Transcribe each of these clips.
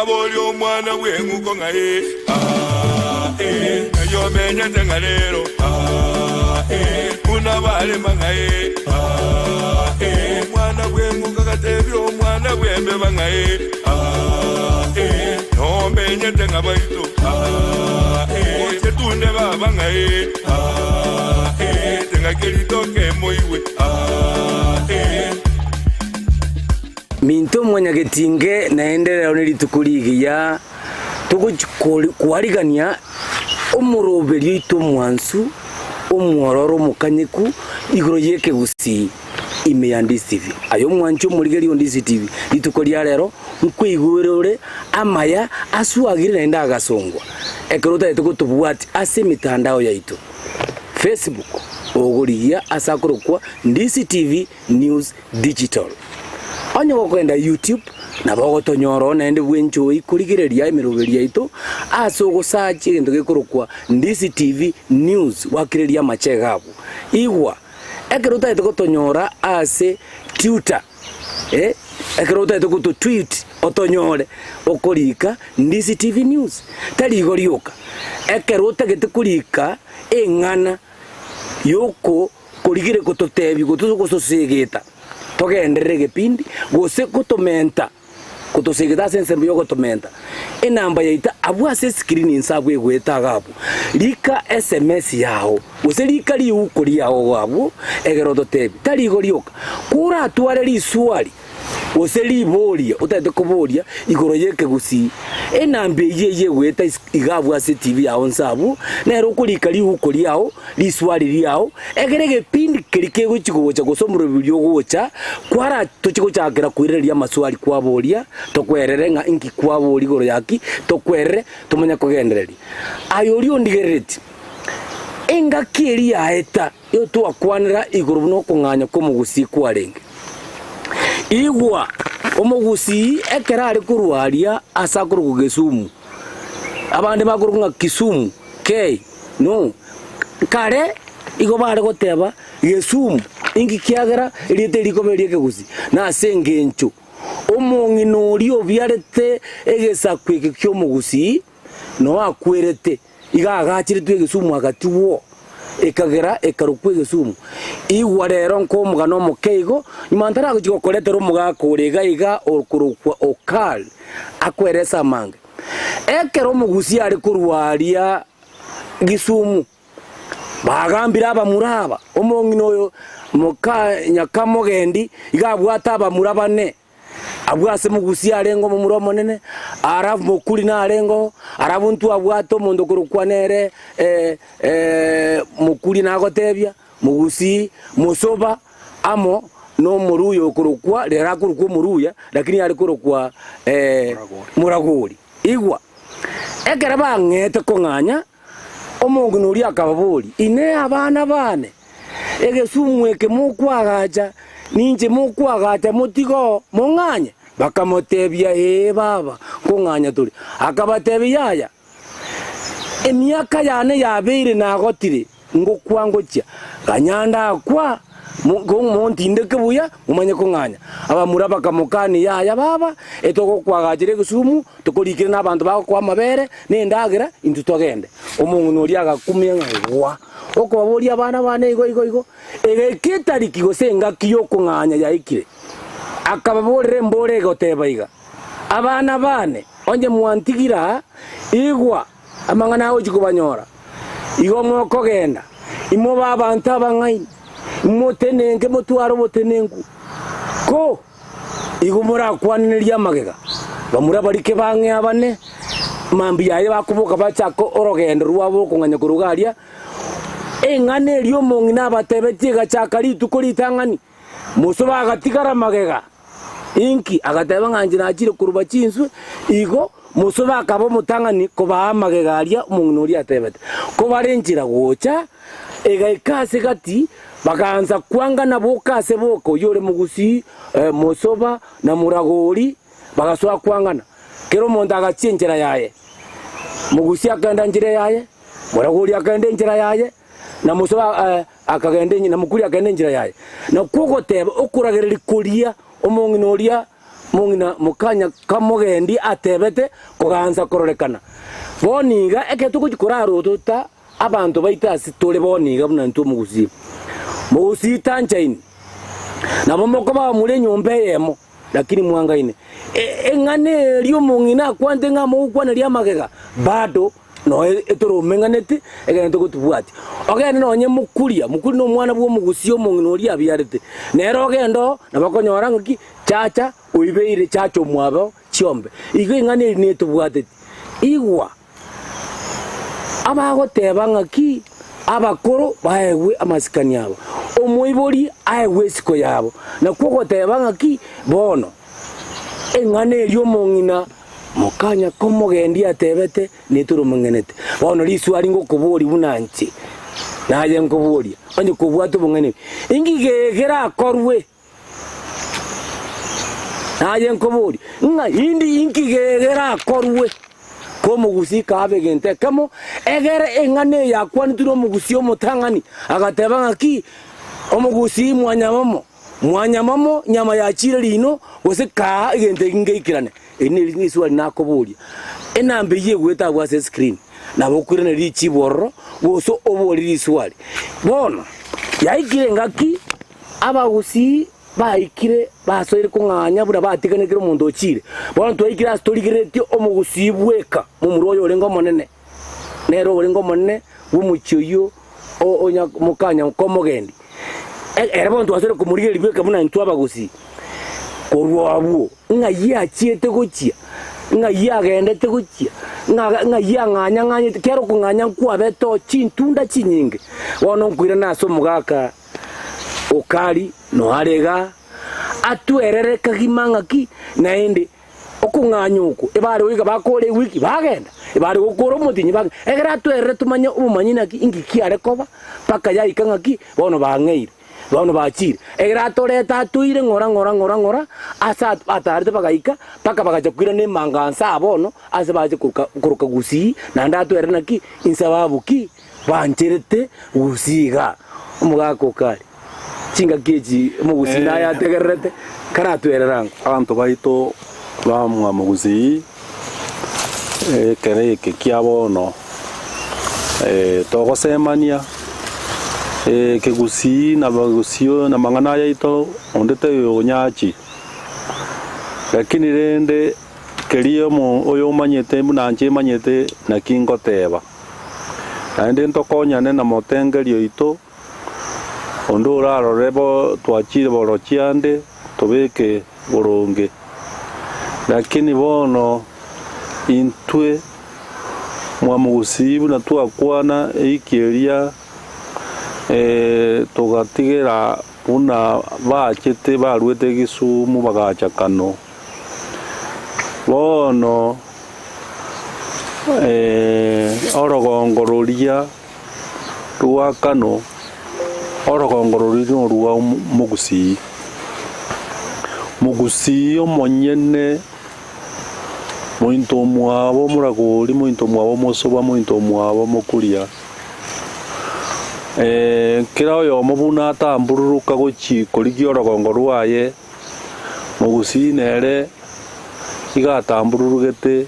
Bakaboria omwana bw'eng'uko ng'a ee, aa, ee, ng'ai omenyete ng'a rero, aa, ee, buna barema ng'a ee, aa, ee. Omwana bw'eng'uko agatebia omwana bw'embeba ng'a ee, aa, ee, nomenyete ng'a baito, aa, ee, oche tunde baba ng'a ee, aa, ee, teng'ake ritoke moigwe, aa, ee. Minto mwanyagetinge naende rero nerituko rigiya togochi kwarigania omoroberio oito omwansu, omwororo omokanyeku igoro y'ekegusii ime ya Ndisi TV. Aye omwanchi omorigereria o Ndisi TV, rituko ria rero nkoigwere ore amaya aswagire naende agasongwa ekero otagete gotobwatia ase emitandao yaito, Facebook, ogorigia ase akorokwa Ndisi TV News Digital. Onye gokogenda YouTube, nabo ogotonyora oo naende bwenchoi korigereria emeroberi yaito ase ogosearch egento gekorokwa Ndisi TV News gwakireria amachega abwo. Igwa, ekero otagete gotonyora ase Twitter, eh, ekero otagete gototweet otonyore okorika Ndisi TV News. Tari igo rioka, ekero otagete korika eng'ana yoko Korigire gototebia gose gotosegeta togenderere egepindi, gose gotomenta, gotosegeta ase ensemo y'ogotomenta enamba yaito abwo ase escreen inse abwo egoeta iga abwo, rika sms yao gose rika riuko riao iga abwo egere ototebie. Tari igo rioka, koratware riswari. gose riboria otagete koboria igoro y'ekegusii, enamba eyio eyio egoeta iga abwo ase etibi yao inse abwo, nere okorika riuko riao, riswari riao, ekero egepindi keria kegochia gocha gose omoroberi ogocha, kwara tochia gochakera koiraneria amaswali kwaboria, tokwerere ng'a inki kwaboria igoro ya ki, tokwerere tomanye kogendereria. Aye oria ondigereretie, engaki eria yaeta. Nigo twakwanera igoro buna okong'anya kw'omogusii kwarenge. Igwa, omogusii ekero are korwa aria ase akorokwa Gesumu, abande bakorokwa ng'a Kisumu, K, no, kare igo bare goteba Gesumu, inki kiagera erieta eri rikoba eri'ekegusii? Nase engencho omong'ina oria obiarete egesaku eke ki'omogusii, Noa akwerete, iga agacheretwe egesumu agatigwa, ekagera ekarokwa egesumu. Igwa rero nkomogano omoke igo, nyuma ntaragochia gokoretera omogaka ore iga iga okorokwa Okal, akwerese amange. Ekero omogusia are korwa aria Gisumu, bagambire abamura aba, omong'ina oyo moka nyakamogendi iga abwate abamura bane. Abwo ase mogusia arenge omomura omonene, Arafu mokuri narengeo, Arafu ntwabwate omonto okorokwa nere mokuri nagotebia, mogusii, mosoba, amo nomoruya okorokwa, rero akorokwa omoruya, lakini are korokwa moragori. Igwa, ekero bang'ete kong'anya, omong'ina oria akababoria, Inee abana baane, Egesumu eke mokoagacha, ninche mokoagacha motige oo, mong'anye? Bakamotebia, Ee, baba, nkong'anya tore. Akabatebia, Yaya, emiaka yane yabeire nagotire, ngokwa ngochia, ganya ndakwa, montindeke buya, momanye kong'anya. Abamura bakamokania, Yaya, baba, etogokoagachera egesumu, tokorikire nabanto bagokoa amabere na endagera, intwe togende. Omong'ina oria agakumia ng'a igwa. Okobaboria abana bane igo igo igo, egaika etariki gose engaki y'okong'anya yaikire. Akababorera emboro egoteba iga, Abana bane, onye mwantigire aa, igwa amang'ana agochia kobanyora. Igo mokogenda, imobe abanto abang'aini, motenenke motware obotenenku. Ko Igo morakwaninerie amagega, bamura barike bang'e abane, mambia aye bakoboka bachake orogendo rwabo okong'anya korwa iga aria. Eng'ana eria omong'ina abatebetie egachaka rituko ritang'ani, mosoba agatigara magega. Inki? Agateba ng'a inche nachire koruba chinswe, igo mosoba akaba omotang'ani kobaa amagega aria omong'ina oria atebete. Kobare enchera gocha, Egaika ase gati, bakaansa kwangana boka ase boka, oyio ore mogusii, mosoba, na moragori, bagasoa kwangana. Kera omonto agachia enchera yaye. Mogusii akagenda enchera yaye, moragori akagenda enchera yaye, na mosoba akagenda na mokuri akagenda enchera yaye. Nakwo ogoteba okoragereria koria omong'ina oria. mong'ina mokanya kamogendi atebete kogansa kororekana. Bono iga ekero togochia korarotota abanto baito ase tore bono iga buna intwe omogusii. Mogusii tanchaini, nabo mokoba more enyomba eyemo, lakini mwangaine. Eng'ana eria omong'ina akwante ng'a mogokwaneria amagega, bado noe etoromeng'aneti egento gotobwatia. Ogende nonye mokuria, mokuria na omwana bw'omogusia omong'ina oria abiarete, nere ogende oo, nabo okonyora ng'aki, chacha oibeire chacha omwabo chiombe. Igo eng'ana eri netobwateti. Igwa, abagoteba ng'aki abakoro baegwe amasikani abo, omoibori aegwe esiko yabo, nakwo ogoteba ng'aki bono eng'ana eria omong'ina Mokanya komogendia atebete, Netoromong'enete. Bono riswari ngokoboria buna inche, naye nkoboria, onye kobwate obong'aini, inki gerakorwe? Naye nkoboria, ng'a indi inki gerakorwe? Komogusii kabe egento ekemo, egere eng'ana eye yakwanetwe nomogusii omotang'ani, agateba ng'aki, Omogusii mwanyamomo, Mwanyamamo nyama yachiire riino, gose kaa egento eki ngeikerane. Eri neri riswali nakoboria. Enamba eyio egoeta agwo ase escreen, nabo okoiraneria richibu ororo, gose oborie riswali. Bono, yaikire engaki abagusii baikire basoire kong'anya buna batiganire kera omonto ochiire. Bono twaikire ase torigereretie omogusii bweka, momura oyo orenge omonene, nere orenge omonene bw'omochie oyio o mokanya komogendi. Ere bono twasire komorigereria bweka buna intwe abagusii. Korwa abwo, ng'ai achiete gochia? Ng'ai agendete gochia? Ng'ai ang'anya-ng'anyete? Kera okong'anya nkwabete oo chintunda chinyinge. Bono nkoirana ase omogaka Okari, noare igaa, atwerere kagima ng'aki, naende Okong'anya oko, ebare goika bakore ewiki, bagenda, ebare gokora omotienyi, bagenda. Ekero atwerire tumanye obomanyi naki inki kiare koba, mpaka yaika ng'aki bono bang'eire, bono bachire. Ekero atorete atoire ng'ora ng'ora ng'ora ng'ora, ase atarete bagaika, mpaka bagacha koirana emanga nse aa bono, ase bache koroka koroka gusii, naende atwerire naki, inse babu ki, bancherete gusii igaa. Omogaka okare. Chingaki echi omogusii naye ategererete, karatwerere ango. Abanto baito ba mwamogusii ekero eke kia bono togosemania ekegusii na abagusii na amang'ana aya aito onde taiyo onyachi, lakini rende keria omo oyomanyete buna inche manyete naki ngoteba. Naende ntokonyane na motengeri oito. Onde orarore bo twachire borochia ande, tobeke boronge. Lakini bono intwe mwamogusii buna twakwana eiki eria togatigera buna bachete baruete Kisumu bagacha Kano. Bono orogongo roria rwa Kano, orogongo roria norwa omogusii. Mogusii omonyene, mointo omwabo omoragori, mointo omwabo omosoba, mointo omwabo omokuria, kera oyomo buna atambururuka gochia korigia orogongo rwaye, mogusii nere iga atambururugete.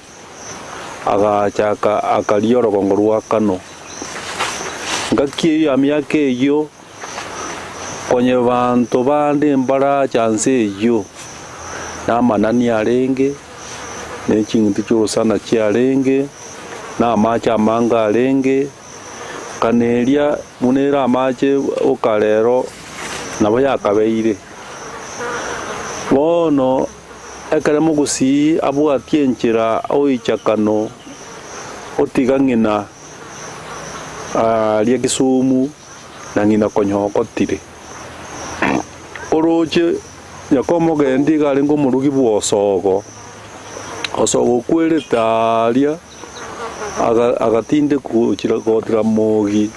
Agachaka akaria orogongo rwa Kano. Ngaki eyio ya miaka eyio, konye banto bande mbarache anse eyio, na amanani arenge, ne ching'iti chi'orosana chiarenge, na amache amange arenge, Kano eria buna ere amache oka rero nabo yakabeire. Bono Ekero mogusii abwatie enchera oicha kano otiga ng'ina aria Kisumu na ng'ina konya okotire. Oroche nyakomogendi iga arenge omorugi bwa Osogo, Osogo okwerete aaria agatindekwa gochira gotira Mogi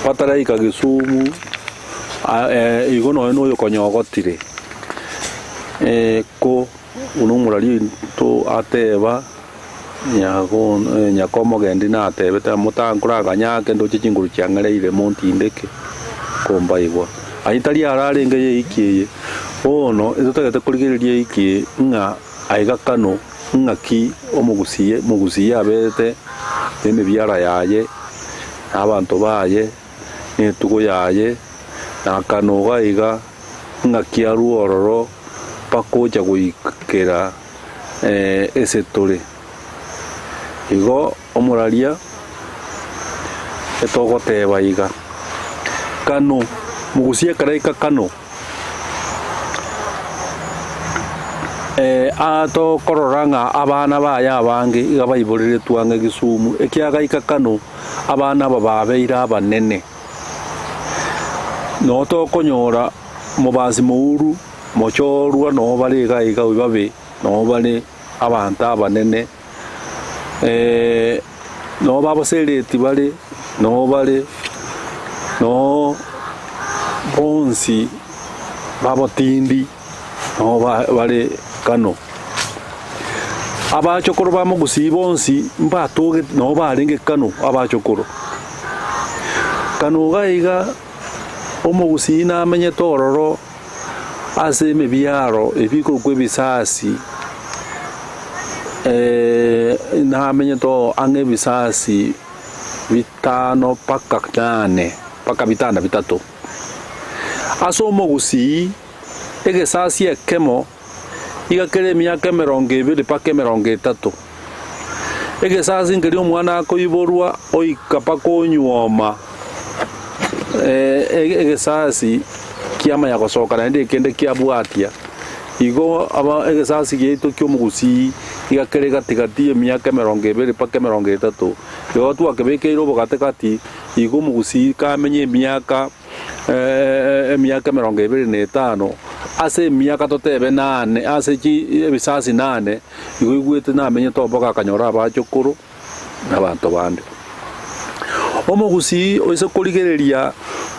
bataraika Kisumu igo nonye na oyo konya ogotire. Ko buna omorari oito ateba nyakomogendi natebete motankoraganya ake ndoche chinguru chiang'ereire montindeke kombaigwa. Ayio tari aro arenge yeiki eye. Bono etotagete korigereria eke ng'a aiga kano ng'aki omogusii mogusii abete na emibiara yaye, na abanto baye, na etugo yaye, na kano iga iga ng'aki arwe ororo mpaka ocha goikera ase tore. Igo omoraria etogoteba iga, Kano, mogusie ekeraika kano, atokorora ng'a abana baye abange iga baiboreretwe ang'e Kisumu, ekiagaika kano abana aba babeire abanene. Noo tokonyora mobasi mouru, mochorwa noo bare iga iga babe noo bare abanto abanene, noo babosereti bare, noo bare, noo bonsi babotindi noo bare kano. Abachokoro ba mogusii bonsi mbatogete noo barenge kano abachokoro. Kano iga iga omogusii namenyete ororo. Ase emebiaro ebikorokwa ebisasi, namenyete oo ang'e ebisasi bitano mpaka nane, mpaka bitano bitato. Ase omogusii, egesasi ekemo iga kere emiaka emerongo ebere mpaka emerongo etato. Egesasi nkeria omwana akoiborwa oika mpaka onyuoma, egesasi kiamanya gosoka naende ekende kiabwatia. Igo aba egesasi giaito kia omogusii iga kere gati gati y'emiaka emerongo ebere mpaka emerongo etato. Igo twakebekeire obogati gati, igo omogusii kamenye emiaka. emiaka emerongo ebere na etano, ase emiaka totebe nane, ase chi ebisasi nane, igo oigwete namenyete oboka akanyora abachokoro na abanto bande. Omogusii oise korigereria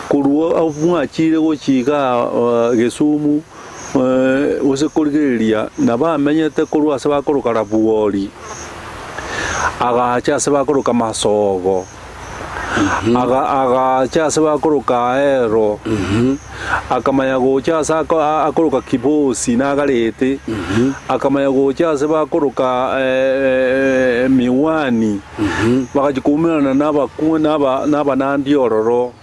korwa mwachire gochia igaa Gesumu, gose korigereria nabo amenyete korwa ase bakoroka Rabuori, agacha ase bakoroka Masogo. Agaacha ase bakoroka Ahero, akamanya gocha ase akoroka Kibosi na Agarete, akamanya gocha ase bakoroka Miwani, bagachia koumerana nabanandi ororo.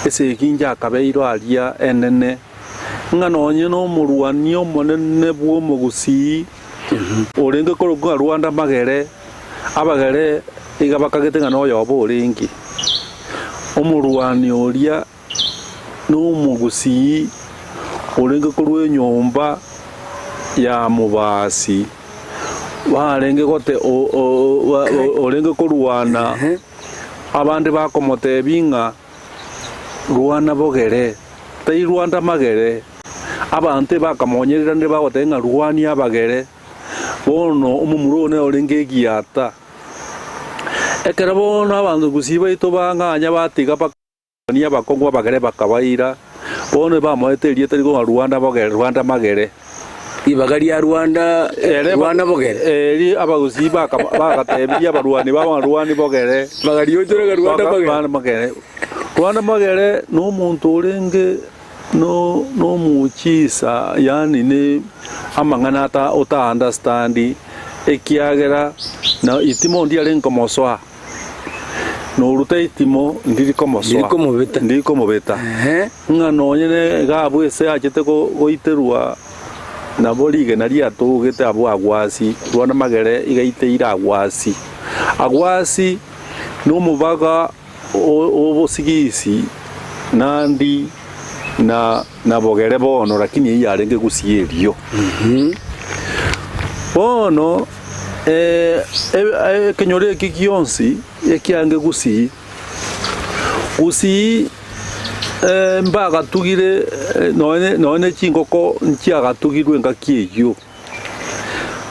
Esegi inche akabeirwe aria enene, ng'a nonye nomorwani omonene bw'omogusii orenge korokwa ng'a Rwanda Magere, Abagere iga bakagete ng'a noyobo orenge. Omorwani oria nomogusii orenge korwa enyomba ya mobasi, barenge gote orenge korwana abande bakomotebia ng'a rwana bogere, tai rwanda magere. Abanto ebakamonyereranire bagotebia ng'a rwania abagere. Bono omomura one orenge egiata. Ekero bono abanto gusii baito bang'anya batiga bakania abakong'u abagere bakabaira, bono ebamoete erieta rigong'a Rwanda bogere, Rwanda magere. Ribaga ria Rwanda, Rwanda bogere. Eri abagusii baka bagatebirie abarwani babo ng'a Rwani bogere. Bakariochoraga Rwanda magere. Rwanda magere. Rwanda magere nomonto orenge No nomuuchisa, yaani ne amang'ana ata ota understand, ekiagera na itimo ndiarenge komosoa, noruta itimo ndiri komosoa, Ndiri komobeta. ndiri komobeta. Ehe. Ng'a nonye ne iga abwo ase achete go goiterwa nabo rigena riatogete abwo agwasi, rwanda magere iga aiteire agwasi. Agwasi na omobaga Obosigisi nandi na nabogere bono lakini eyio yarenge gusii erio. Bono ekenyoro eke gionsi ekiange gusii, gusii mbagatugire nonye nonye chingoko nchiagatugirwe engaki eyio.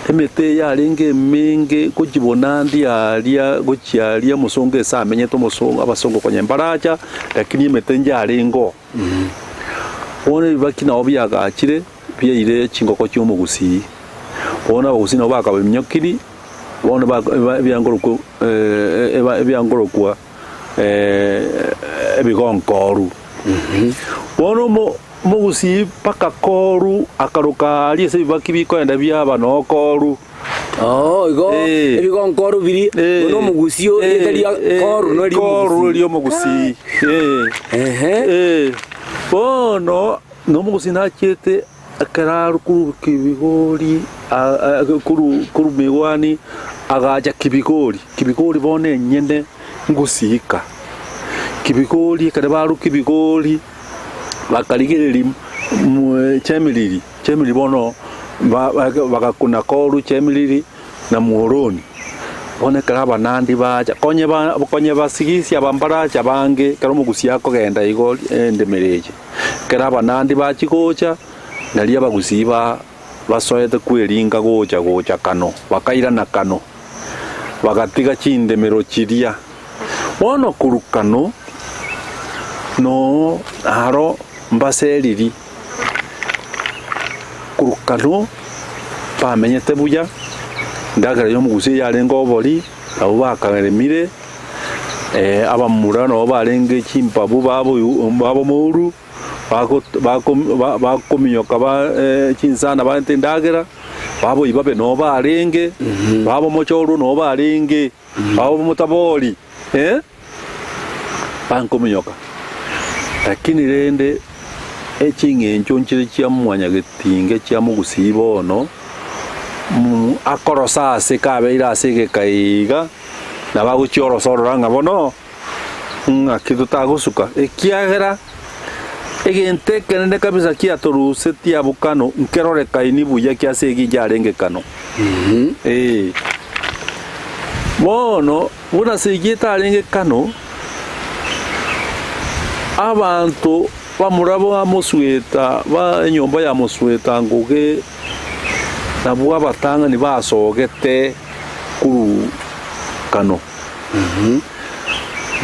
Emete eye yarenge emenge gochia bonandi aria gochia aria omosongo ase amenyete omosongo abasongo konya mbaracha lakini emete njarenge oo. Bono ebibaki nabo biagachire biaire chingoko chia omogusii, bono abagusii nabo bakabaminyokiri bono baka eba ebiangorokwa eba ebiangorokwa ebigonkoru. Bono omo. Mogusii mpaka koru akaroka aria ase ebibaki bikoenda biaba noo koru. Oo, igo Eh. ebigonkoru biria, Eh. bono omogusii o- Eh, erieta ria eh, koru noria koru omogusii. erio omogusii. Eh. Ehe. Eh, bono nomogusii nachiete ekero arwa korwa kibigori a- a- korwa korwa migwani agacha kibigori, kibigori bono enyene ngosiika. Kibigori ekero barwa kibigori. Bakarigereria chemiriri, chemiriri bono bagakuna koru chemiriri na mworoni. Bono ekero abanandi bacha, konye ba konye basigisi aba mbaracha bange ekero omogusia akogenda igo endemero eye. Ekero abanandi bachia gocha, nario abagusii ba basoete kweringa gocha gocha kano, bakairana kano, bagatiga chindemero chiria. Bono korwa kano noo aro mbaseriri, korwa kano bamenyete buya, endagera y'omogusia yarenge obori, nabo bakaremire, abamura nabo barenge chimbabu babomouru. Bakominyoka chinsana barente endagera, baboyia babe noo barenge, baba omochorwa noo barenge, baba omotabori, bankominyoka. Lakini rende eching'encho nchire chia mwanyagetinge chia mogusii bono, akorosa ase kabeire ase egeka iga, nabo agochia orosa orora ng'a bono. Ng'aki totagosuka, ekiagera egento ekenene kabisa kiatorusetie abwo kano nkerorekaini buya ki ase egincha arenge kano. Ee. Bono buna ase eyio etarenge kano, abanto bamura ba mosweta ba enyomba ya mosweta ngoge nabwo abatang'ani basogete korwa kano.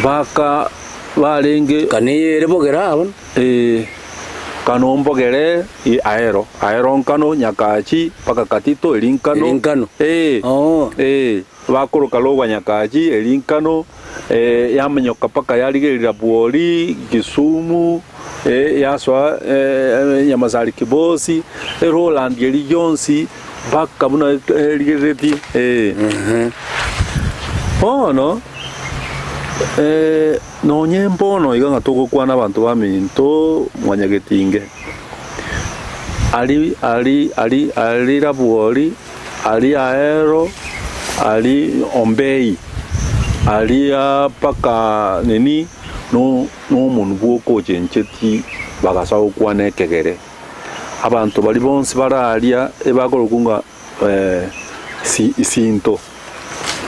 Baka barenge. Kane ere bogere aa bono. Ee, kano mbogere i aero, aero nkano Nyakachi mpaka Katito eri nkano. Eri nkano. Ee, Oo. ee, bakoroka Logwa Nyakachi eri nkano, ee, yaminyoka mpaka yarigereria Bwori, Kisumu, ee, yasoa ee, Nyamasari Kibosi, eroland eri yonsi mpaka buna erigereretie, ee. Bono, nonye mbono iga ng'a togokwana abanto baminto mwanyagetinge, aria aria aria aria Rabuori, aria Ahero, aria Ombei, aria mpaka nini, no nomonwe bw'okochenchetie bagasoa gokwana ekegere. Abanto baria bonsi bare aria ebakorokwa ng'a Sinto.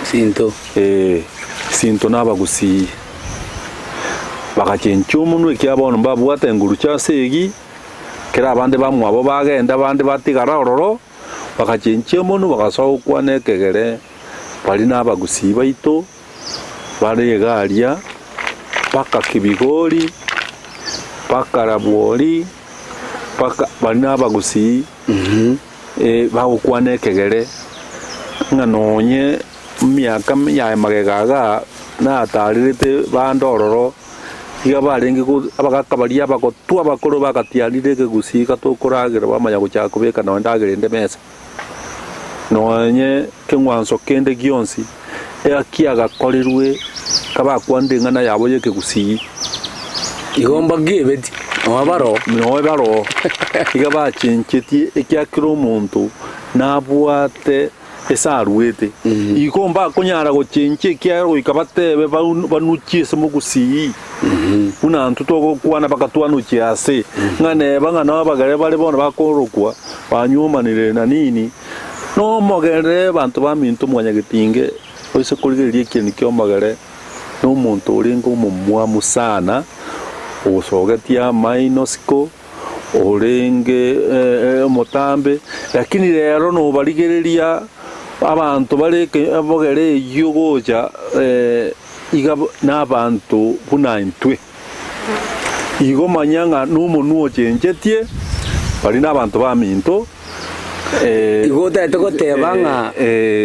Sinto. Ee, Sinto na abagusii. Bagachenchia omonwa ekiagera bono mbabwate enguru chia ase egi, ekero abande bamwabo bagenda abande batigara ororo, bagachenchia omonwa bagasoa gokwana ekegere baria na abagusii baito bare iga aria mpaka Kibigori, mpaka Rabuori, mpaka baria na abagusii. Bagokwana ekegere, ng'a nonye emiaka yaye magega iga nataarerete bande ororo, iga barenge abagaka baria abagotwa abakoro bagatianire ekegusii iga tokoragera bamanya gochaka kobeka nonya endagera ende mesa. Nonye keng'wanso kende gionsi ega kiagakorirwe kabakwanire eng'ana yabo y'ekegusii. Igo mbagiebeti, noe baroo. Noe baroo. Iga bachenchetie ekiagera omonto nabwate ase aruete. Igo mbakonyara gochenchia ekiagera goika batebe banuchie ase mogusii. Buna intwe togokwana bakatwanuchia ase, ng'a neba ng'a nabagere bare bono bakorokwa banywomanire na nini, nomogere abanto baminto mwanyagetinge oise korigereria ekieni ki'omogere. Nomonto orenge omomwamu sana, osogetie amaino isiko, orenge omotambe, lakini rero nobarigereria abanto bare ebogere eyio gocha iga nabanto buna intwe. Igo manya ng'a nomonwa ochenchetie, baria nabanto baminto. Igo otagete goteba ng'a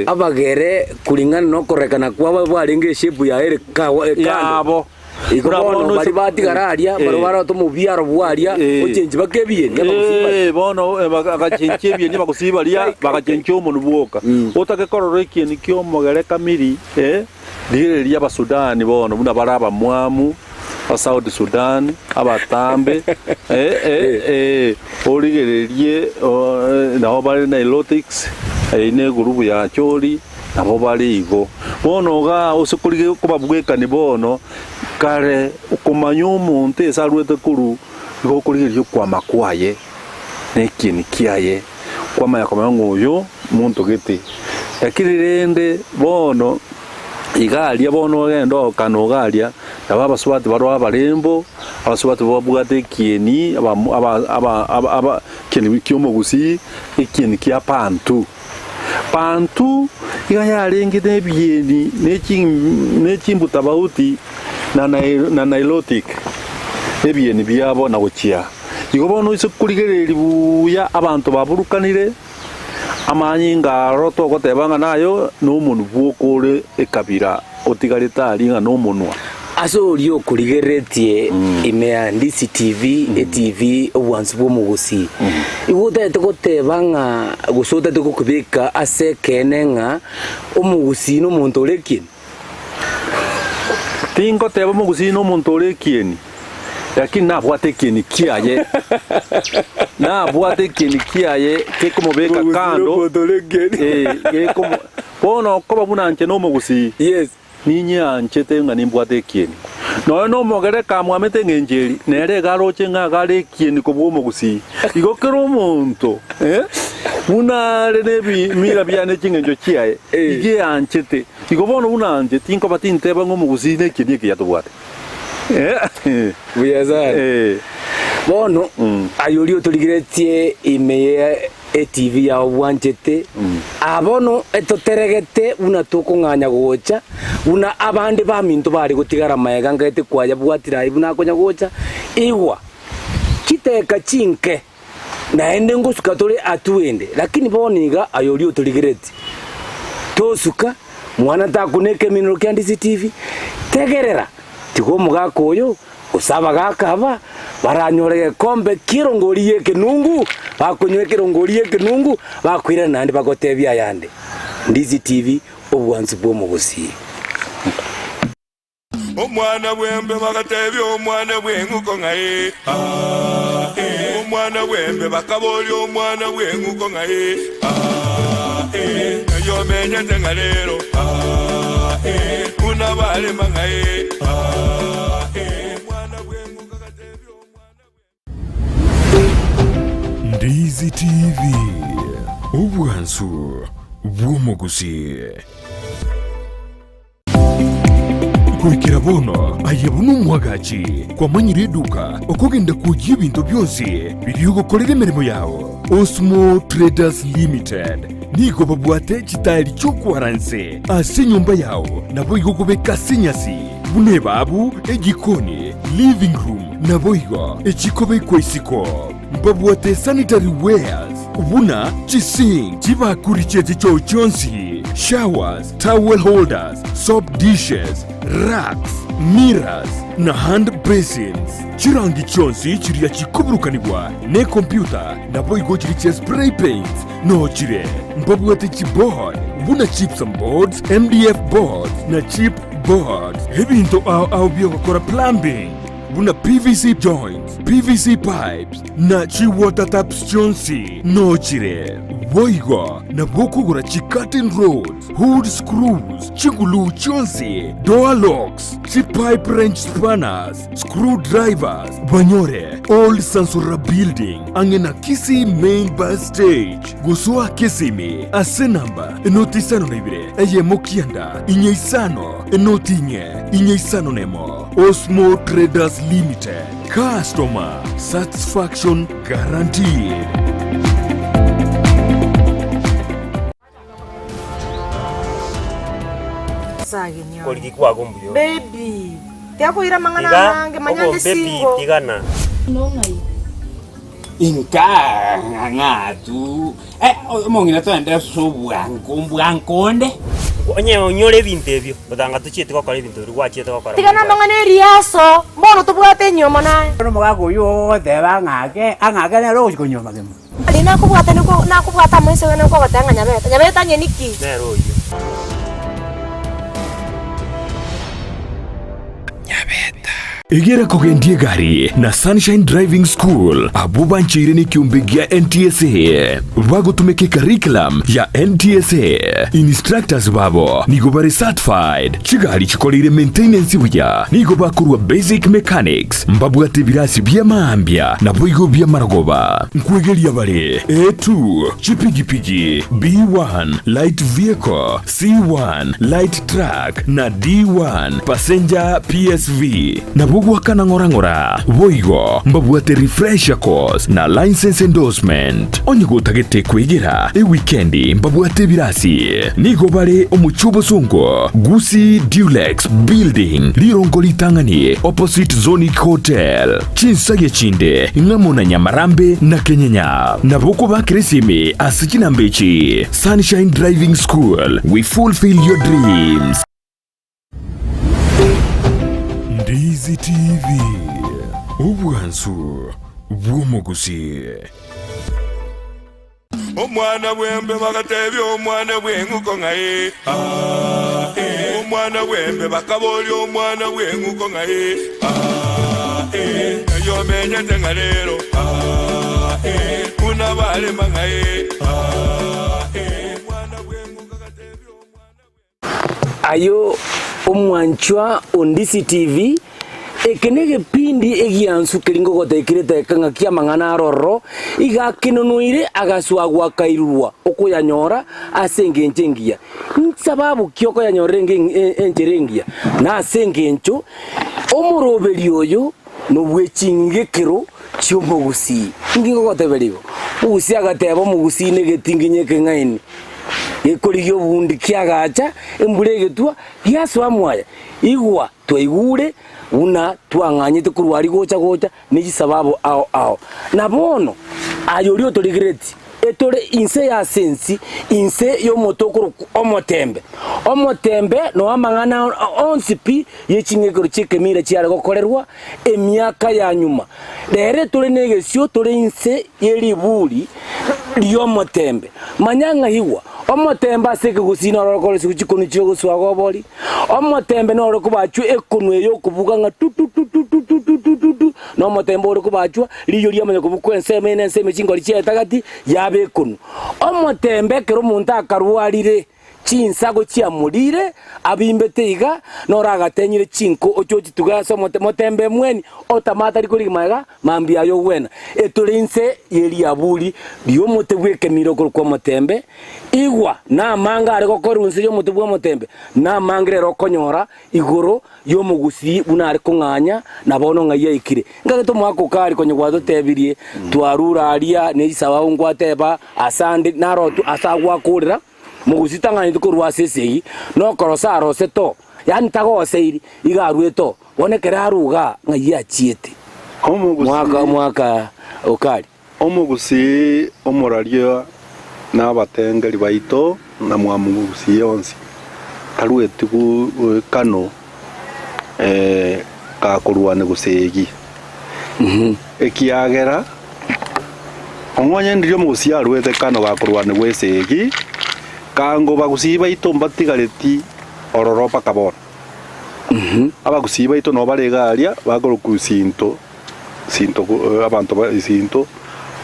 abagere kuringana nokorekana kwabo bwarenge eshape yaye ere kando. Yabo. Igo Buna bono bono baria ase- batigara aria, Eh. barabwo baratoe omobiaro bwaria, Eh. ochenchi baka ebieni, abagusii baria. Eh, bono eh, baga- agachenchia ebieni abagusii baria, bagachenchia omonwe bwoka. Otake korora ekieni kia omogere kamiri, eh, rigereria Abasudani bono buna bare abamwamu, aba South Sudan, abatambe, eh, eh, eh, origererie oh, eh, nabo bare Nilotics, eyio ne egurubu ya Acholi, nabo bare igo. Bono igaa ase korigia kobabwekani bono, kare okomanya omonto ase arwete korwa, igo okorigereria okwama kwaye, na ekieni kiaye, kwamanya komanya ng'a oyo monto gete. Lakini rende bono, iga aria bono ogende ogokana iga aria, nabo abasubati baroo abarembo, abasubati babwate ekieni, abamo aba aba aba aba ekieni kia omogusii, ekieni kia bantu. Bantu iga yarenge nebieni ne chimbutabauti na na Nilotic, ebieni biabo na gochia. Igo bono ase korigereria buya abanto baburukanire amanyinga aro togoteba ng'a nayo nomonwa bwoka ore ekabira otigarete aria ng'a nomonwa. Ase oria okorigereretie ime ya Ndisi TV, etv obwansu bw'omogusii, igo otagete goteba ng'a gose otagete gokobeka ase ekeene ng'a omogusii nomonto ore ekieni? Tingoteba omogusii nomonto ore ekieni, lakini nabwate ekieni kiaye, nabwate ekieni kiaye gekomobeka Omogusii kando, nomonto ore ekieni. eh, gekomo bono okoba buna inche nomogusii. Yes. Ninyeanchete ng'a nimbwate ekieni. Nonya nomogere kamwamete engencho eri, nere iga aroche ng'a iga are ekieni kobua omogusii. Igo kera omonto, eh, buna are nebimira biaye ne ching'encho chiaye, iga eanchete. Igo bono buna inche tinkoba tinteba ng'a omogusii nekieni ekiya tobwate. Eh. Buya sana. Eh. Bono aye oria otorigeretie ime ye Etv yao bwanchete, aa bono etoteregete buna tokong'anya gocha, buna abande baminto bare gotigara magega ngaete kwayabwatire aye buna akonya gocha, igwa, chiteka chinke, naende ngosuka tore atuende, lakini bono iga aye oria otorigeretie, tosuka, mwana takuna ekeminoro kia Ndisi TV, tegerera, tiga omogaka oyo Gose abagaaka aba baranyore egekombe ki'erongori y'ekenungu, bakonywa ekerongori y'ekenungu, bakoirana naende bagotebia ayande. Ndizi TV, obwansu bw'omogusii. Omwana bw'embe bagatebia omwana bw'eng'uko ng'a ee, aa, ee. Omwana bw'embe bakaboria omwana bw'eng'uko ng'a ee, aa, ee. Ng'ai omenyete ng'a rero, aa, ee. Buna barema ng'a ee, aa, ee. Omwana bw'eng'uko agatebia omwana bw'eng'uko. Ndizi TV, obwansu bw'omogusii. Goikera bono aye buna omwagachi kwamanyire eduka okogenda kwoyia ebinto bionsi biria ogokorera emeremo yao. Osmo Traders Limited nigo babwate chitaeri chi'okwara nse ase enyomba yao naboigo okobeka ase enyasi buna ebabu, ejikoni, living room naboigo echikobekwa isiko. Mbabwate sanitary wares buna chisink, chibakuri chie chichoo chionsi, showers, towel holders, soap dishes, racks, mirrors, na hand basins. Chirangi chionsi chiria chikoburukanigwa nekompyuta naboigo chiria chia spray paints noo chire. Mbabwate chiboard buna gypsum boards, MDF boards na chip boards. Ebinto ao ao biogokora plumbing buna PVC joints, PVC pipes, na chi-water taps chionsi noo chire. Boigo nabo okogora chi-curtain rods, hood screws, chiguluu chionsi, door locks, chi-pipe wrench spanners, screw drivers, banyore Old Sansora Building ang'e na Kisii Main Bus Stage. Gosoa Kisimi ase namba enoti isano na ibere eyemo kianda inye isano enoti inye inye isano nemo. Osmo Traders Limited, Customer Satisfaction Guaranteed. Korigi kwago mbuya ore. Baby, tiakoira amang'ana Tiga amange, manya nde obombe pi single. tigana. Inka ng'atu eh, omong'ina toende ase obwango mbwango onde. Onye onyore ebinto ebio, gotanga tochieti gokora ebinto biria gwachiete gokora Tiga mono namang'ana eriaso, mbono tobwate enyomo naye. Bono omogaka oyio ogoteba ng'ake, ang'ake nere ogochia konyuoma kemo. Aria nakobwata niko nakobwata amaiso gane nkogoteba ng'a Nyabeta, Nyabeta onye niki? Nere oyio. Egera kogendia egari na Sunshine Driving School abwo bancheire nekiombe gia NTSA bagotumeka ecurriculum ya NTSA. Instructors babo nigo bare certified, chigari chikoreire maintenance buya, nigo bakorwa basic mechanics, mbabwate ebirasi bia maambia naboigo bi'amarogoba. Nkwegeria bare A2, chipigipigi, B1, light vehicle, C1, light truck, na D1, passenger PSV. Nabwo goakana ng'ora ng'ora. Boigo mbabwate refresher course na licence endorsement. Onye gotagete kwegera ewikendi mbabwate ebirasi. Nigo bare omochie obosongo, Gusii Dulux Building, rirongo ritang'ani opposite Zonic Hotel. Chinsagia chinde ng'amo na Nyamarambe na Kenyenya. Nabo okobakera esimi ase chinamba echi, Sunshine Driving School, we fulfill your dreams. Ndizi TV, obwansu bw'omogusii. Omwana bw'embe bagatebia omwana bw'eng'uko ng'a ee, aa, ee. Omwana bw'embe bakaboria omwana bw'eng'uko ng'a ee, aa, ee. Ng'ai omenyete ng'a rero, aa, ee. Buna barema ng'a ee, aa, ee. Omwana bw'eng'uko agatebia omwana bw'embe. Ayio omwanchwa o Ndisi TV, eke negepindi egiansu keria ngogotekerete eke ng'aki amang'ana aroro, iga akenonweire agaswagwa akairurwa okoyanyora ase engencho engiya. Nsababu ki okoyanyorera enchera engiya? Nase engencho omoroberi oyo nobweching'igekero chi'omogusii. Inki ngogoteberia igo? Omogusii agateba omogusii negetinginye ekeng'aini. Gekorigia obundi kiagacha, embura egetwa, giasoa mwaya. Igwa, twaigure buna twang'anyete korwa aria gocha gocha ne chisababu ao ao. Na bono, aye oria otorigereti, etore inse y'ase ensi, inse y'omote okorokwa omotembe. Omotembe noo amang'ana onsi pi ye ching'ekero chi'ekemira chiare gokorerwa emiaka ya nyuma. Rero etore negesio tore inse ye riburi ri'omotembe. Manya ng'a igwa, omotembe ase ekegusii noro okorosiwa chikonu chi'ogoswaga obori, omotembe noro kobachwa ekonu eye okobuga ng'a tu-tu-tu-tu-tu-tu-tu-tu-tu, na omotembe ore kobachwa riiyo riamanya kobukwa ensemo eye na ensemo eye chingori chiaetagati yaba ekonu. Omotembe ekero omonto akarwarire. Chinsago chiamorire, abimbete iga, noro agatenyire chinko oche ochituge ase omote motembe mweni, otama atari korigia magega, mambia aye ogwena. Etore inse ye riaburi ri'omote bw'ekemira okorokwa omotembe, igwa namange are gokorwa inse y'omote bw'omotembe, namange rero okonyora igoro y'omogusii buna are kong'anya, na bono ng'ai aikire. Nkagete omwaka okare konya gwatotebirie, twarure aria, ne chisabau nkwateba, asande naro ase agwakorera, Mogusii tang'anyeti korwa ase esegi, nokorosa arose to, yaani tagoseiri, iga arue to. Bono ekero arue igaa, ng'ai achiete? Mwaka mwaka okari. Omogusii omoraria na abatengeri baito na mwamogusii onsi tarueti kano gakorwania gose egi, ekiagera Ong'onye ndiria omogusii aruete kano gakorwanigwa esegi, kango bagusii baito mbatigareti ororo mpaka bono. Abagusii baito nabo bare iga aria bakorokwa isinto, sinto abanto ba isinto,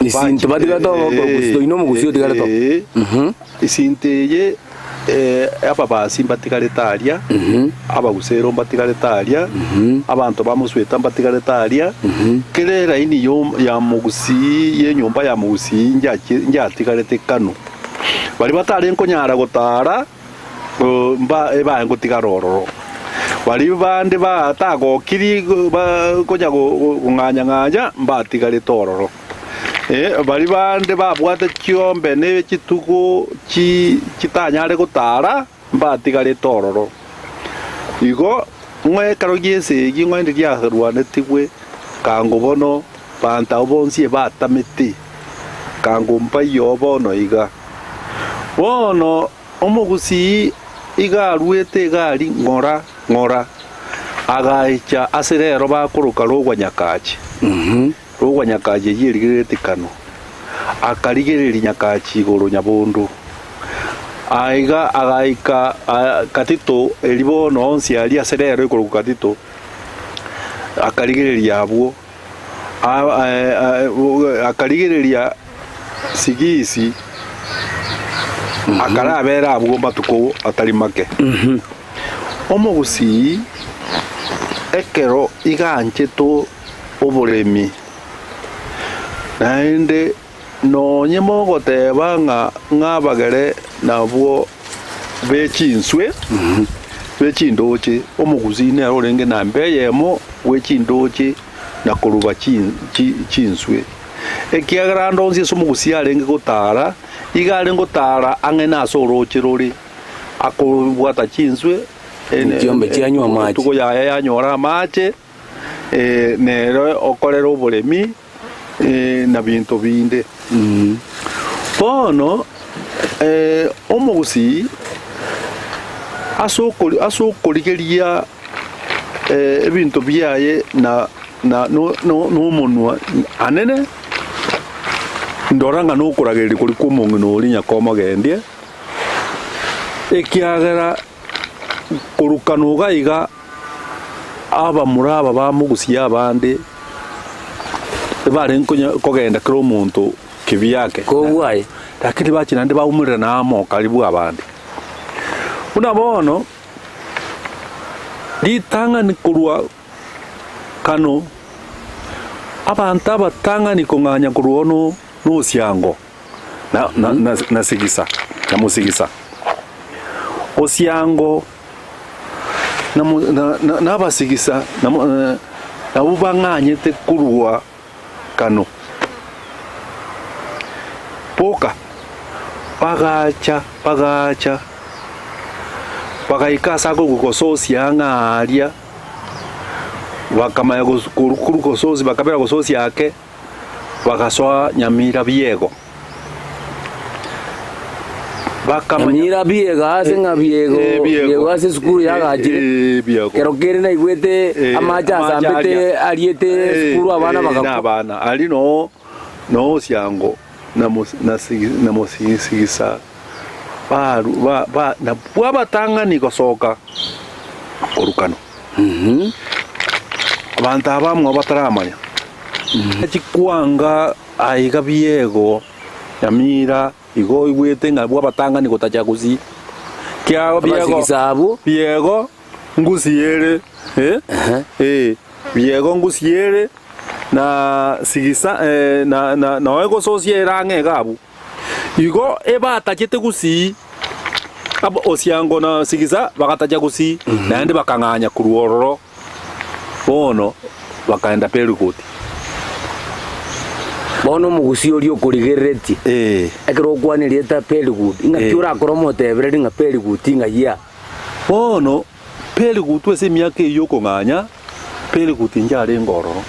Isinto batigarete ororo bakorokwa isinto, oino omogusii otigarete oo. Isinto eye Ababasi mbatigarete aria, Abagusero mbatigarete aria, abanto ba Mosweta mbatigarete aria, kera eraini ya mogusii y'enyomba ya mogusii njatigarete kano. Baria batarenge konyara gotara ebaye ngotigara ororo. Baria bande batagokiri konya kong'anya-ng'anya mbatigarete ororo. Baria bande babwate chiombe ne chitugo chitanyare gotara mbatigarete ororo. Igo ng'o ekero gi'esegi ng'o ende riarwanetigwe kango bono banto abwo bonsi ebatamete, kango mbaiyo bono iga. Bono omogusii iga aruete egari ng'ora ng'ora, agaicha ase rero bakoroka rogwa Nyakachi. Rogwa Nyakachi eyio erigerereti Kano. Akarigereria Nyakachi igoro Nyabondo. Aiga agaika Katito eria bono onsi aria ase rero ekorokwa Katito, akarigereria abwo. Akarigereria Sigisi, akarabera abwo matuko atari make. Omogusii ekero iganchete oboremi, naende nonye mogoteba ng'a ng'abagere nabwo be chinswe, be chindooche, omogusii nere orenge namba eyemo bwe chindooche na koruba chinswe. Ekiagera ande onsi ase omogusii arenge gotaara, igo arenge gotaara ang'e nase orooche rore, akobwata chinswe, Chiombe chianywa amache. etugo yaye yanyora amache, nere okorera oboremi na binto binde. Bono omogusii ase ase okorigeria ebinto biaye na na nomonwa anene, ndora ng'a nokoragereria koria kwa omong'ina oria nyakomogendie, ekiagera korukana iga iga abamura aba bamogusia abande, ebarenge konya kogenda kera omonto kibiake. Kobwaye. Lakini bachia naende baumererana amo karibu abande. Buna bono, ritang'ani korwa kano, abanto abatang'ani kong'anya korwa ono nosiango, na na na na sigisa, na mosigisa. Osiango na mo na na nabasigisa na mo nabwo bang'anyete korwa kano. Boka, bagacha, bagacha, bagaika ase akorokwa gososia ng'a aria, bakamanya gos korwa korwa gososia bakabera gososia ake, bagasoa nyamira biego. Bakamanya Nyamira biego ase ng'a biego, Eh, biego. biego ase esukuru yagachire. Eh, biego. Kero kere naigwete Eh, amache amache asambete aria. ariete Eh, esukuru abana eh, bagakwa. na abana ari no no osiango na mos- na sigi- na mosigisigisa baru ba ba nabwo abatang'ani gosoka korukano. Abanto aba abamwabo bataramanya chikwanga aiga biego nyamira igo oigwete ng'a abwo abatang'ani gotacha gusii kiao biego Abasigisa abwo. biego ngusii ere eh eh biego ngusii ere na sigisa na na noe gososia ere ang'e iga abwo. Igo ebatachete gusii aba Osiango na Sigisa bagatacha gusii naende bakang'anya korwa ororo bono bakaenda Perigoti. Bono omogusii oria okorigereretie, Ee. ekero okwana erieta Perigudi, ing'aki Eh. orakore omotebererie ng'a Perigudi ng'ai aa? Bono Perigutu ase emiaka eyio okong'anya, Periguti inche arenge ororo.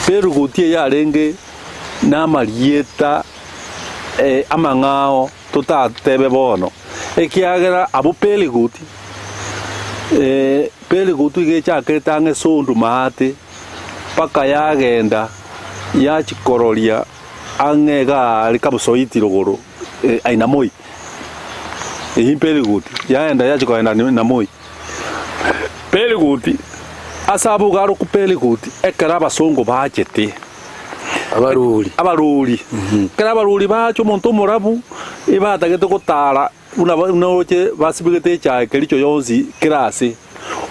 Periguti eye arenge namarieta amang'ao totatebe bono, ekiagera abwo Periguti, Periguti iga echakerete ang'e Sondu maate, mpaka yagenda yachia kororia ang'e iga aria Kabusoiti rogoro Ainamoi. Eyio Periguti, yaenda yachia kogenda Namoi. Periguti, ase abwo iga arokwa Periguti, ekero abasongo bachete. Abaruri. Abaruri. Ekero abaruri bacha omonto omorabu, ebatagete gotara buna buna oroche basibegete echae kericho yonsi kera ase.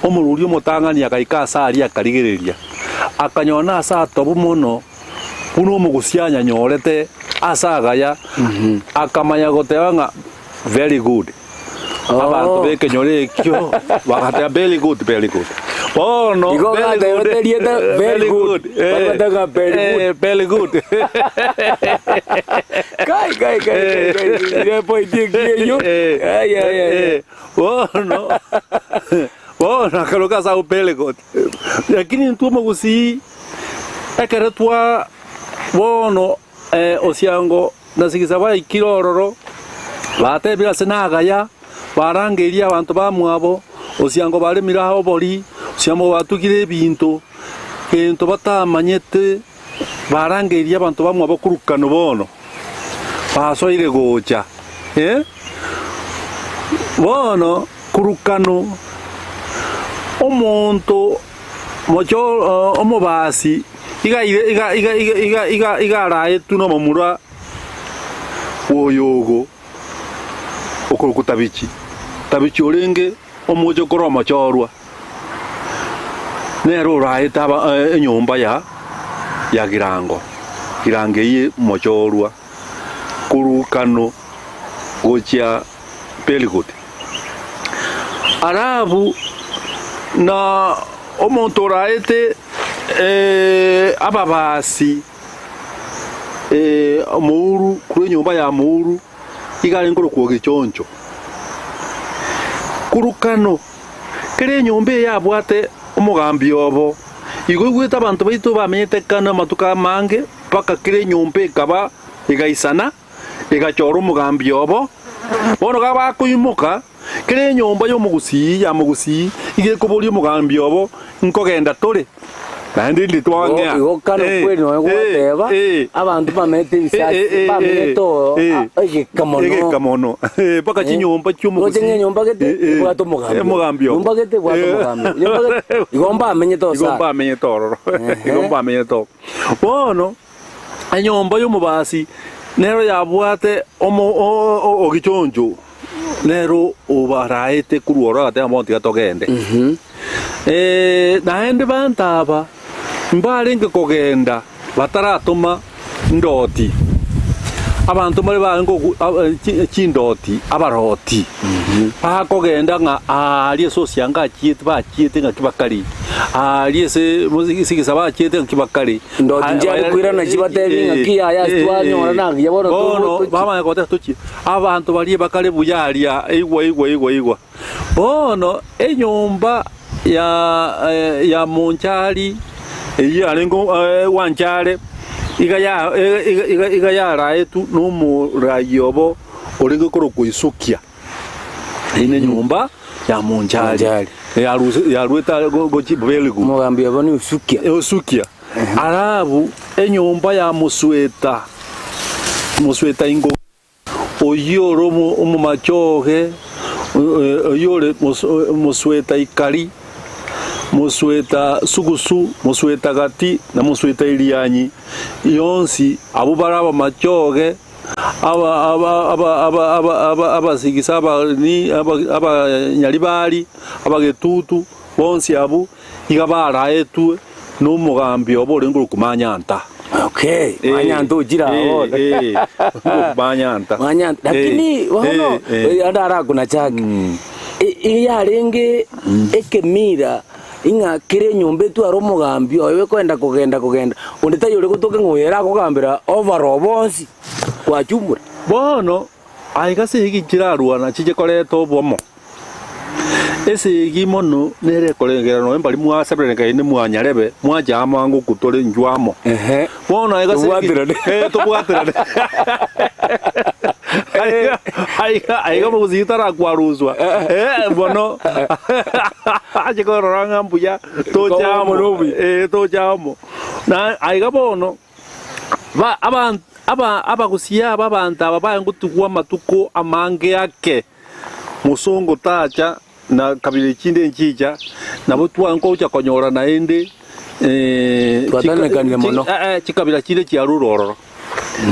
Omoruri omotang'ani agaika ase aria akarigereria, akanyora nase atobu mono, buna omogusia anyanyorete ase agaya, akamanya goteba ng'a very good. Abanto b'ekenyoro ekio bagateba very good, very good. Bono Igo very good, gatebete erieta very good. eh, Bagateba ng'a very good. eh, very good. Kai, kai, kai, kai, kai. Ire point ekiya eyio. Eh, Ai, ai, ai. eh, bono bono akaroka ase agwo very good. Lakini intwe omogusii ekero twa bono eh, osiango Na Sigisa baikire ororo, batebire ase nagaya, Barangeirie abanto bamwabo, osiango baremire aa obori, osiango batugire ebinto, gento batamanyete, barangeirie abanto bamwabo korukano bono, basoire gocha, eh. Bono korukano omonto mocho omobasi iga iga iga iga iga iga araetwe nomomura bw'oyogo. okorokwa Tabichi. Tabichi orenge omochokoro omochorwa, nere oraete aba enyomba ya ya Girango, Girango eyio mochorwa korwa Kano gochia Peligot. Alafu na omonto oraete ababasi. Omouru korwa enyomba ya Mouru iga arenge korokwa Ogechoncho. Korwa Kano, kera enyomba eye yabwate omogambi obo, igo oigwete abanto baito bamenyete Kano amatuko amange mpaka kera enyomba ekaba egaisana. egachora omogambi obo. Bono gabakoimoka, kera enyomba y'omogusii ya mogusii iga ekoboria omogambi obo, Nkogenda tore? Naende inde twang'ea. Igo kano Eh, kweri nonya eh, gwateba eh. abanto bamenyete Eh, ebisasi eh, eh, bamenyete oo eh. a- egeka mono Egeka mono. Eh, mpaka Eh. chinyomba chi'omogusii. Roche ng'a enyomba gete Eh, eh. ebwate omogambi Eh, omogambi obo. Nyomba gete ebwate Eh. omogambi obo. Nyomba gete igo mbamenyete Igo osana mbamenyete ororo. Ehe. Igo mbamenyete oo. Bono. Enyomba y'omobasi nero yabwate ogechoncho, nero obaraete korwa ororo agateba bono tiga togende. Naende banto aba mbarenge kogenda bataratoma ndoti, abanto mbare barenge chindoti, abaroti, bakogenda ng'a aaria ase osianga achiete bachiete ng'aki bakare, aaria ase esigisa bachiete ng'aki bakare. Ndoti nchiare koirana chibatebi ng'aki yaya ase twanyora nagiya bono Bono tochi. bamanya goteba tochie, abanto baria bakare buya aria, igwa igwa igwa igwa. Bono enyomba ya ya monchari eyio yarenge gwanchare iga ya iga iga iga yaraetwe na omoraia obo orenge korokwa Isukia. Eyio nenyomba ya monchari Monchari. Yarwete are gochia Beligu. Omogambi obo ni Usukia. Usukia. Alafu enyomba ya mosweta, mosweta ingo oyio ore omomachoge, oyio ore mosweta ikari, mosweta sugusu, mosweta gati, na mosweta irianyi, yonsi abwo bare abamachoge. Abasigisa, abanyaribari, abagetutu, bonsi abwo iga baraetwe nomogambi obo orenge korokwa Manyanta. Okay, Manyanta ochire aa bono. Manyanta. Manyanta. Lakini bono ande arakuna chake. Iyarenge ekemira Ing'a kera enyomba etware omogambi oye okoenda kogenda kogenda, onde taiyo ore gotoka ng'a oyo ere akogambera overall bonsi kwachumura. Bono aiga esegi nchirarwana chiche koreta obomo. Esegi mono nere ekorengera nonya mbari mwasebererekeire nemwanyarebe mwacha amo ango okwo tore inchwe amo. Ehe. Bono aiga esegi Tobwaterane. eh tobwaterane. Aiga aiga aiga omogusii tarakwaruswa eh bono ache korora ng'a mbuya toche amo eh toche amo. Na aiga bono ba aban aba abagusii aba abanto aba baye ngotigwa amatuko amange ake, mosongo tacha na kabira echinde nchicha, nabo twangocha konyora naende Twatanekanire mono. chikabira chinde chiarure ororo,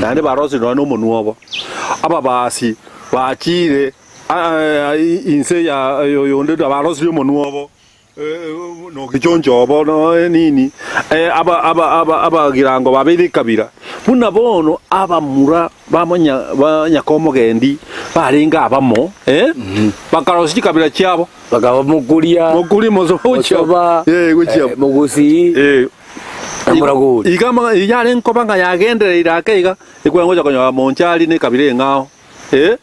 naende barosire nonya nomonwa obo. Ababasi bachire inse ya oyonde barosirie omonwa obo, nogechoncho obo nini, abagirango babeire ekabira. Buna bono abamura ba nyakomogendi barenge abamo, bakarosia chikabira chiabo. Bakaba mokuria, Mokuria mosoba gochia mosoba, eh, gochia eh, mogusii, eh. na moragori. Iga ama- yarenge koba ng'a yagendereire ake iga, ekware gocha konyora monchari na ekabira eng'ao, eh,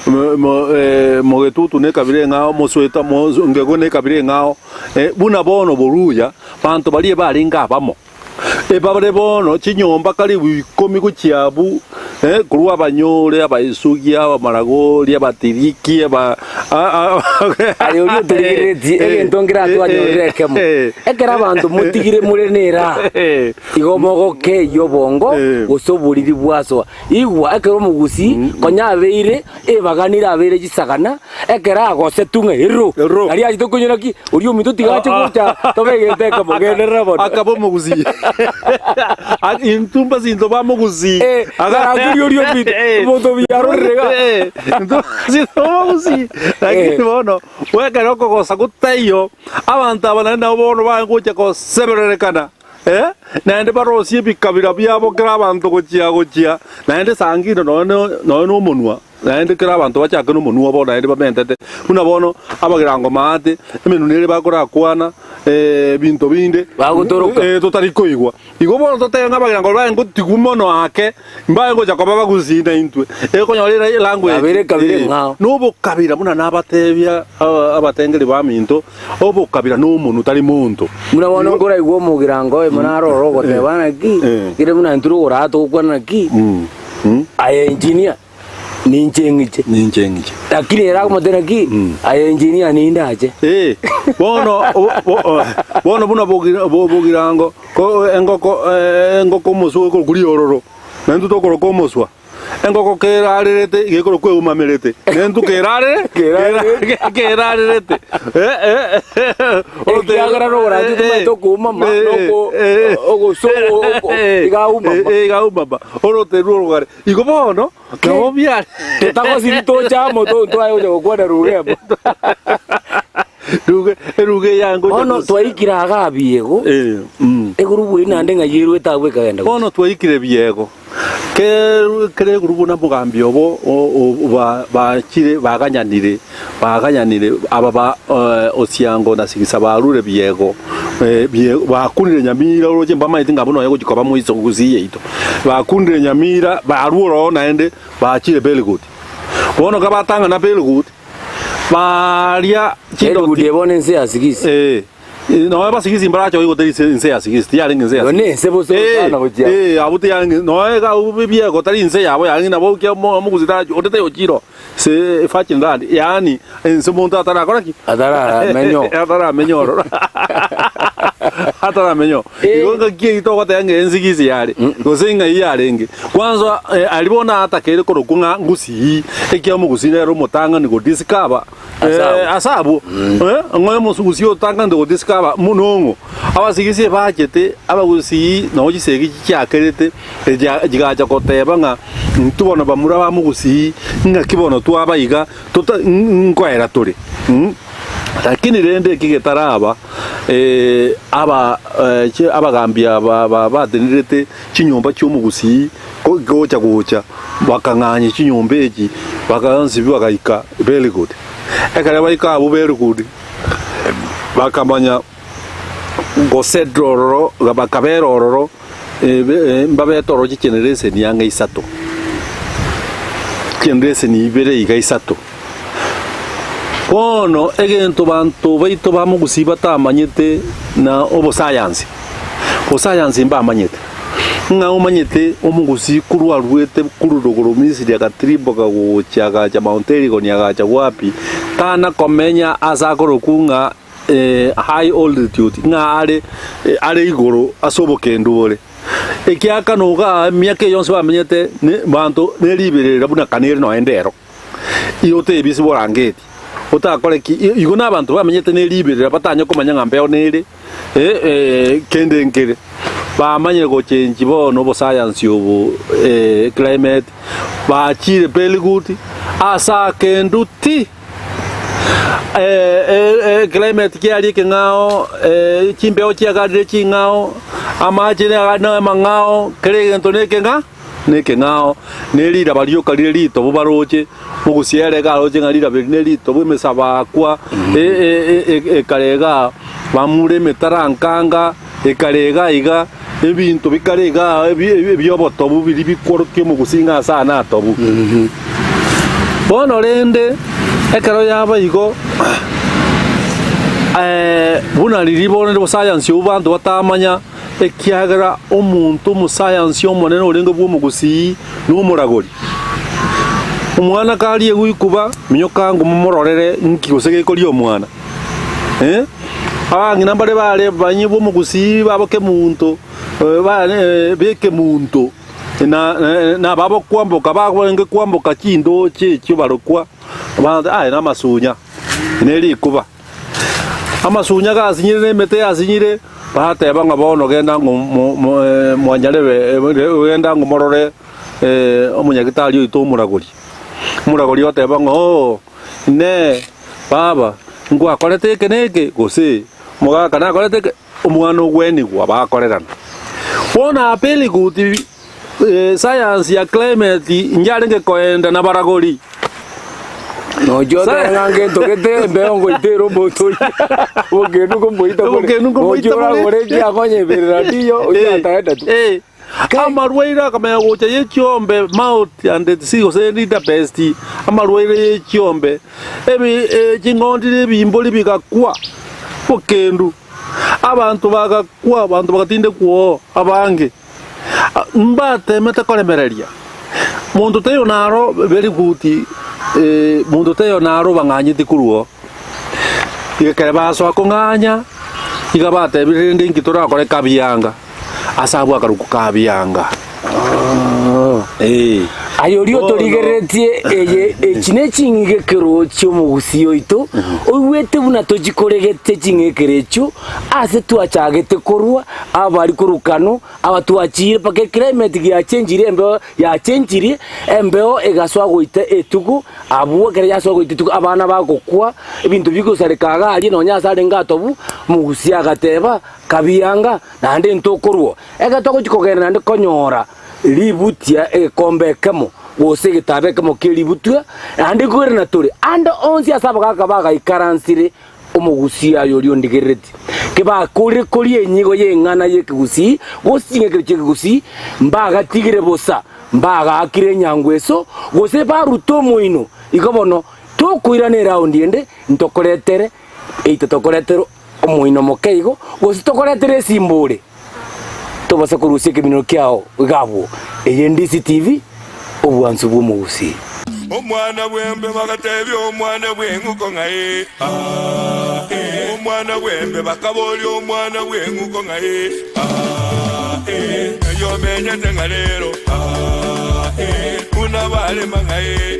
mo- mo- eh, mogetutu na ekabira eng'ao, mosweta mosu ngego na ekabira eng'ao, eh, buna bono boruya, banto baria barenge abamo. Ebare bono chinyomba karibu ikomi gochia abwo. Eh, korwa abanyore, abaesugi, abamaragori, abatiriki, aba Aye oria otorigereretie egento nkere atwanyorire ekemo. Ekero abanto motigire more nera, igo mogokeyia obongo gose oboriri bwasoa. Igwa ekero omogusii konya abeire ebaganire abeire chisagana, ekero agosetwe ng'a ero, Ero. nario achete konyora ki, oria ominto tiga ache gocha tobe egento ekemo, genderera bono. Akaba omogusii. Ak- Intwe mbasinto ba mogusii. Eh, karangeria oria ominto, omonto omuya arorire iga. Eh, intwe mbasinto ba mogusii. Lakini Eh. bono, ekero okogosa gotaiyo, abanto aba naende nabo bono bagocha gosebererekana. Eh, naende barosie ebikabira biabo kera abanto gochia gochia, naende sangino nonya nonya nomonwa, naende kera abanto bachake nomonwa obo naende bamentete, buna bono abagirango maate, emenwa nere bakorakwana ebinto binde Bagotoroka. eh, totari koigwa. Igo bono totebe ng'a abagirango baye ngotigwa mono ake, mbaye gocha koba bagusii naintwe, ekonyora ere elanguage Babere ekabira eng'ao. nobokabira buna nabatebia abatengeri baminto, Obokabira nomonwe tari monto. Buna bono nkoraigwe omogirango oyomo naroro ogoteba naki, kere buna intwe rogoraa togokwana naki, aye engineer, ninche ng'iche. Ninche ng'iche. Lakini ere akomotebia naki, aye engineer nindache. Eh, bono bono buna bogirango ko engoko engoko omoswa okorokwa riororo, naintwe tokoroka omoswa. Engoko kerarerete iga ekorokwa eumamerete, na entuko erarere kerarerete. Ekiagera noboranche tomaete okoumama, noko ogoso iga aumama. Iga aumama, oroteru orogare. Igo bono, nabo biare. Totagosiri toche amo twaye gocha gokwana ruga emo. Ruga, eruga eyango Bono twaikire iga abiego, egurubu eyio naende ng'ai erwete agwo ekagenda gochia. Bono twaikire biego. Kera egurubu na omogambi obo bachire baganyanire, baganyanire aba ba Osiango na Sigisa barure biego, bakunire Nyamira oroche mbamaeti ng'a buna oye gochia koba moiso gusii yaito. Bakunire Nyamira barua ororo naende bachire Belgut. Bono kabatang'ana Belgut, baria Belgut eye bono ense ya Sigisi. Eh. Nonya basigisi mbarache goigota inse inse ya sigisi, tiyarenge inse ya Igo sigisi. nense bosa orosana gochia. Eh, abwo tiyarenge nonya iga abwo ebiego tari inse yabo yarenge nabo kia omo omogusi tarachi onde tayochire oo ase virgin land yaani ense omonto atarakora ki? Ataramenye oo. Ataramenya ororo ataramenya oo. Eh. Igo ngaki eyio togoteba ng'a ensigisi yare gose ng'ai yarenge. Kwanza aria bono atakeire korokwa ng'a ngusii, ekiagera omogusii nere omotang'ani godiscover Ase Ase abwo, ng'o omosugusi otang'anete gotisika aba nong'o? Abasigisi ebachete abagusii nao chisegi chiakerete chigacha goteba ng'a intwe bono bamura ba mogusii ng'aki bono twaba iga tota nkoera tore. Lakini rende eki getaraba aba abagambi aba batenerete chinyomba chi'omogusii gocha gocha bakang'anya chinyomba echi bakaonsi bagaika Beligodi. Ekero baika abwo Beligodi, bakamanya gosedra ororo, bakabera ororo, mbabete ororo chigeneration ang'e isato, chigeneration ibere iga isato. Bono egento banto baito ba mogusii batamanyete na obosayansi, bosayansi mbamanyete, ng'a omanyete omogusii korwa aruete korwa rogoro Misiri agatirimboka gocha agacha Mount Elgon agacha wapi, tana komenya ase akorokwa ng'a high altitude ng'a are are igoro ase obokendu bore. Ekiakana igaa emiaka eye yonsi bamenyete ne banto neriberera buna kaneri nonya ndero. Igo otebise borangeti, otakore ki? Igo nabanto bamenyete ne riberera batanye komanya ng'a mbeo nere kende nkere. Bamanyire gochenchi bono obosayansi obo climate, bachire Belgut ase akendu ti. Climate kiaria ekeng'ao, chimbeo chiagarire ching'ao, amache namang'ao, kera egento nekeng'a. Nekeng'ao, ne riraba rioka rire ritobu baroche, mogusia ere iga aroche ng'a riraba eri neritobu, emesabakwa ekare igaa, bamure emetarankanga ekare iga iga, ebinto bikare igaa ebi ebi'obotobu biria bikworokia omogusia ng'a ase aya natobu. Bono rende, ekero yaba igo, buna riria bono obosayansi obwo banto batamanya. Ekiagera omonto omosayansi omonene orenge bw'omogusii nomoragori. Omwana kariegwe ikuba, minyoka ango momororere nki gose gekoria omwana. Eh, abang'ina mbare bare banye b'omogusii babo kemunto, eh, b'ekemunto, na nababo kwamboka barenge kwamboka chindooche echio barokwa, abanto aye namasunya, ne rikuba. Amasunya gasinyire na emete yasinyire, bateba ng'a bono genda ng'o mo- mo mwanyarebe genda ng'o morore omonyagitari oito omoragori. Omoragori oteba ng'a oo, inee, baba, nkwakorete eke na eke, gose omogaka nakorete eke, omwana ogwenigwa bakorerana. Bono apeliguti Sayansi ya climate njarenge koenda nabaragori. Nochia otebe ng'a ngento gete embeo ngoita ere omonto oyio, obokendu nkomoita bore, Obokendu nkomoita nochia bore. oragore ekiakonya eberera ndiyo, oyio ataenda tu. Eh, amarwaire akamanya gocha ye chiombe mouth and disease gose rinderpest, amarwaire ye chiombe, ebi ching'ondi na ebimbori bigakwa, obokendu, abanto bagakwa, abanto bagatindekwa oo abange. Mbateemete koremereria monto taiyo naro beriguti, monto taiyo naro bang'anyeti korwa oo. Ekero basoa kong'anya, iga batebire rende inki torakore kabianga, ase abwo akarokwa kabianga. Eh. Aye oria Bono. otorigereretie eye echi ne ching'igekero chi'omogusii oito, oigwete buna tochikoregete ching'ekero echio, ase twachagete korwa abari korwa kano, aba twachiire mpaka eclimate giachenchire embeo yachenchirie, embeo egasoa goita etuko, abwo ekero yasoa goita etuko abana bagokwa, ebinto bigosareka iga aria nonya ase arenge atobu, omogusii agateba, kabianga naende ntokorwa. Ekero togochia kogenda naende konyora ributia egekombe ekemo, gose egetabu ekemo kie ributia, naende nkoirana tore ande onsi ase abagaka bagaikaransire Omogusii aye oria ondigereretie, kebakorire koria enyigo y'eng'ana y'ekegusii, gose ching'ekero chi'ekegusii, mbagatigire bosa, mbagaakire enyangweso, gose barute omoino. Igo bono, tokoirana eraundi ende, ntokoretere, either tokoretere omoino moke igo, gose tokoretere esimbore, tobase korusia ekeminoro kiao iga abwo. Eye ndisi TV, obwansu bw'omogusii. Omwana bw'embe bagatebia omwana bw'eng'uko ng'a ee, aa, ee. Omwana bw'embe bakaboria omwana bw'eng'uko ng'a ee, aa, ee. Ng'ai omenyete ng'a rero, aa, ee. Buna barema ng'a ee.